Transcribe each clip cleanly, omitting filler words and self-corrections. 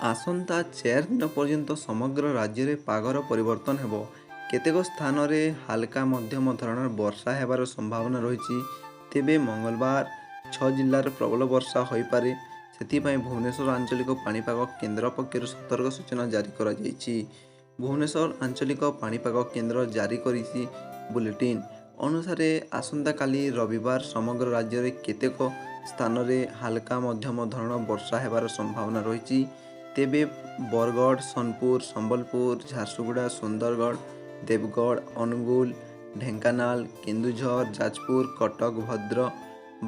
ଆସନ୍ତା 4 ଦିନ ପର୍ଯ୍ୟନ୍ତ ସମଗ୍ର ରାଜ୍ୟରେ ପାଗର ପରିବର୍ତ୍ତନ ହେବ। କେତେକ ସ୍ଥାନରେ ହାଲକା ମଧ୍ୟମ ଧରଣର ବର୍ଷା ହେବାର ସମ୍ଭାବନା ରହିଛି। ତେବେ ମଙ୍ଗଳବାର 6 ଜିଲ୍ଲାରେ ପ୍ରବଳ ବର୍ଷା ହୋଇପାରେ। ସେଥିପାଇଁ ଭୁବନେଶ୍ୱର ଆଞ୍ଚଳିକ ପାଣିପାଗ କେନ୍ଦ୍ର ପକ୍ଷରୁ ସତର୍କ ସୂଚନା ଜାରି କରାଯାଇଛି। ଭୁବନେଶ୍ୱର ଆଞ୍ଚଳିକ ପାଣିପାଗ କେନ୍ଦ୍ର ଜାରି କରିଛି ବୁଲେଟିନ୍ ଅନୁସାରେ, ଆସନ୍ତାକାଲି ରବିବାର ସମଗ୍ର ରାଜ୍ୟରେ କେତେକ ସ୍ଥାନରେ ହାଲକା ମଧ୍ୟମ ଧରଣର ବର୍ଷା ହେବାର ସମ୍ଭାବନା ରହିଛି। ତେବେ ବରଗଡ଼, ସୋନପୁର, ସମ୍ବଲପୁର, ଝାରସୁଗୁଡ଼ା, ସୁନ୍ଦରଗଡ଼, ଦେବଗଡ଼, ଅନୁଗୁଳ, ଢେଙ୍କାନାଳ, କେନ୍ଦୁଝର, ଯାଜପୁର, କଟକ, ଭଦ୍ରକ,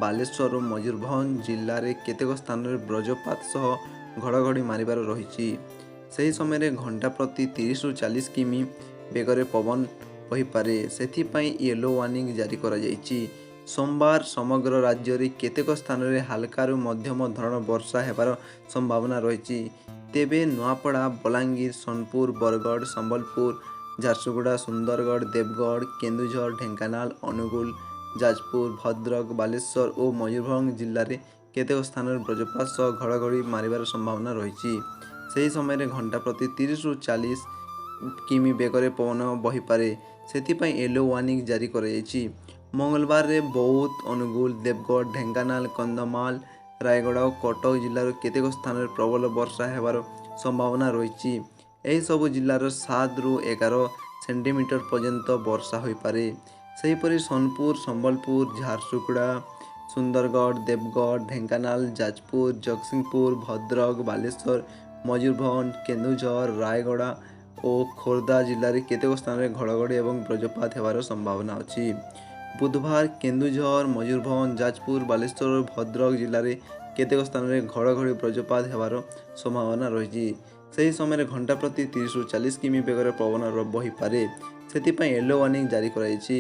ବାଲେଶ୍ୱର ଓ ମୟୂରଭଞ୍ଜ ଜିଲ୍ଲାରେ କେତେକ ସ୍ଥାନରେ ବଜ୍ରପାତ ସହ ଘଡ଼ଘଡ଼ି ମାରିବାର ରହିଛି। ସେହି ସମୟରେ ଘଣ୍ଟା ପ୍ରତି 30ରୁ 40 କିମି ବେଗରେ ପବନ ବହିପାରେ। ସେଥିପାଇଁ ୟେଲୋ ୱାର୍ଣ୍ଣିଂ ଜାରି କରାଯାଇଛି। ସୋମବାର ସମଗ୍ର ରାଜ୍ୟରେ କେତେକ ସ୍ଥାନରେ ହାଲକାରୁ ମଧ୍ୟମ ଧରଣର ବର୍ଷା ହେବାର ସମ୍ଭାବନା ରହିଛି। ତେବେ ନୂଆପଡ଼ା, ବଲାଙ୍ଗୀର, ସୋନପୁର, ବରଗଡ଼, ସମ୍ବଲପୁର, ଝାରସୁଗୁଡ଼ା, ସୁନ୍ଦରଗଡ଼, ଦେବଗଡ଼, କେନ୍ଦୁଝର, ଢେଙ୍କାନାଳ, ଅନୁଗୁଳ, ଯାଜପୁର, ଭଦ୍ରକ, ବାଲେଶ୍ୱର ଓ ମୟୂରଭଞ୍ଜ ଜିଲ୍ଲାରେ କେତେକ ସ୍ଥାନରେ ବଜ୍ରପାତ ସହ ଘଡ଼ଘଡ଼ି ମାରିବାର ସମ୍ଭାବନା ରହିଛି। ସେହି ସମୟରେ ଘଣ୍ଟା ପ୍ରତି 30ରୁ 40 କିମି ବେଗରେ ପବନ ବହିପାରେ। ସେଥିପାଇଁ ୟେଲୋ ୱାର୍ଣ୍ଣିଂ ଜାରି କରାଯାଇଛି। ମଙ୍ଗଳବାରରେ ବୌଦ୍ଧ, ଅନୁଗୁଳ, ଦେବଗଡ଼, ଢେଙ୍କାନାଳ, କନ୍ଧମାଳ, ରାୟଗଡ଼ା ଓ କଟକ ଜିଲ୍ଲାର କେତେକ ସ୍ଥାନରେ ପ୍ରବଳ ବର୍ଷା ହେବାର ସମ୍ଭାବନା ରହିଛି। ଏହିସବୁ ଜିଲ୍ଲାର 7ରୁ 11 ସେଣ୍ଟିମିଟର ପର୍ଯ୍ୟନ୍ତ ବର୍ଷା ହୋଇପାରେ। ସେହିପରି ସୋନପୁର, ସମ୍ବଲପୁର, ଝାରସୁଗୁଡ଼ା, ସୁନ୍ଦରଗଡ଼, ଦେବଗଡ଼, ଢେଙ୍କାନାଳ, ଯାଜପୁର, ଜଗତସିଂହପୁର, ଭଦ୍ରକ, ବାଲେଶ୍ୱର, ମୟୂରଭଞ୍ଜ, କେନ୍ଦୁଝର, ରାୟଗଡ଼ା ଓ ଖୋର୍ଦ୍ଧା ଜିଲ୍ଲାରେ କେତେକ ସ୍ଥାନରେ ଘଡ଼ଘଡ଼ି ଏବଂ ବଜ୍ରପାତ ହେବାର ସମ୍ଭାବନା ଅଛି। ବୁଧବାର କେନ୍ଦୁଝର, ମୟୂରଭଞ୍ଜ, ଯାଜପୁର, ବାଲେଶ୍ୱର ଓ ଭଦ୍ରକ ଜିଲ୍ଲାରେ କେତେକ ସ୍ଥାନରେ ଘଡ଼ଘଡ଼ି ବଜ୍ରପାତ ହେବାର ସମ୍ଭାବନା ରହିଛି। ସେହି ସମୟରେ ଘଣ୍ଟା ପ୍ରତି 30ରୁ 40 କିମି ବେଗରେ ପବନ ବହିପାରେ। ସେଥିପାଇଁ ୟେଲୋ ୱାର୍ଣ୍ଣିଂ ଜାରି କରାଯାଇଛି।